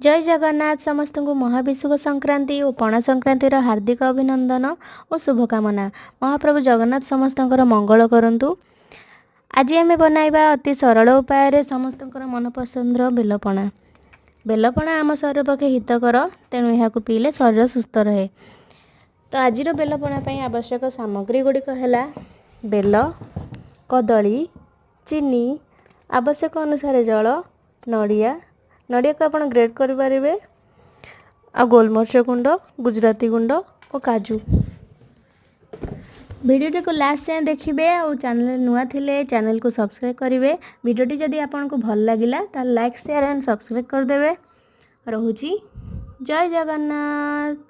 ଜୟ ଜଗନ୍ନାଥ। ସମସ୍ତଙ୍କୁ ମହାବିଷୁବ ସଂକ୍ରାନ୍ତି ଓ ପଣା ସଂକ୍ରାନ୍ତିର ହାର୍ଦ୍ଦିକ ଅଭିନନ୍ଦନ ଓ ଶୁଭକାମନା। ମହାପ୍ରଭୁ ଜଗନ୍ନାଥ ସମସ୍ତଙ୍କର ମଙ୍ଗଳ କରନ୍ତୁ। ଆଜି ଆମେ ବନାଇବା ଅତି ସରଳ ଉପାୟରେ ସମସ୍ତଙ୍କର ମନପସନ୍ଦର ବେଲପଣା। ବେଲପଣା ଆମ ଶରୀର ପକ୍ଷେ ହିତକର, ତେଣୁ ଏହାକୁ ପିଇଲେ ଶରୀର ସୁସ୍ଥ ରହେ। ତ ଆଜିର ବେଲପଣା ପାଇଁ ଆବଶ୍ୟକ ସାମଗ୍ରୀ ଗୁଡ଼ିକ ହେଲା ବେଲ, କଦଳୀ, ଚିନି, ଆବଶ୍ୟକ ଅନୁସାରେ ଜଳ, ନଡ଼ିଆ। ନଡ଼ିଆକୁ ଆପଣ ଗ୍ରେଟ୍ କରିପାରିବେ, ଆଉ ଗୋଲମରିଚ ଗୁଣ୍ଡ, ଗୁଜୁରାତି ଗୁଣ୍ଡ ଓ କାଜୁ। ଭିଡ଼ିଓଟିକୁ ଲାଷ୍ଟ ଯାଏଁ ଦେଖିବେ ଆଉ ଚ୍ୟାନେଲ୍ ନୂଆ ଥିଲେ ଚ୍ୟାନେଲକୁ ସବସ୍କ୍ରାଇବ୍ କରିବେ। ଭିଡ଼ିଓଟି ଯଦି ଆପଣଙ୍କୁ ଭଲ ଲାଗିଲା, ତାହେଲେ ଲାଇକ୍, ସେୟାର ଆଣ୍ଡ ସବସ୍କ୍ରାଇବ୍ କରିଦେବେ। ରହୁଛି, ଜୟ ଜଗନ୍ନାଥ।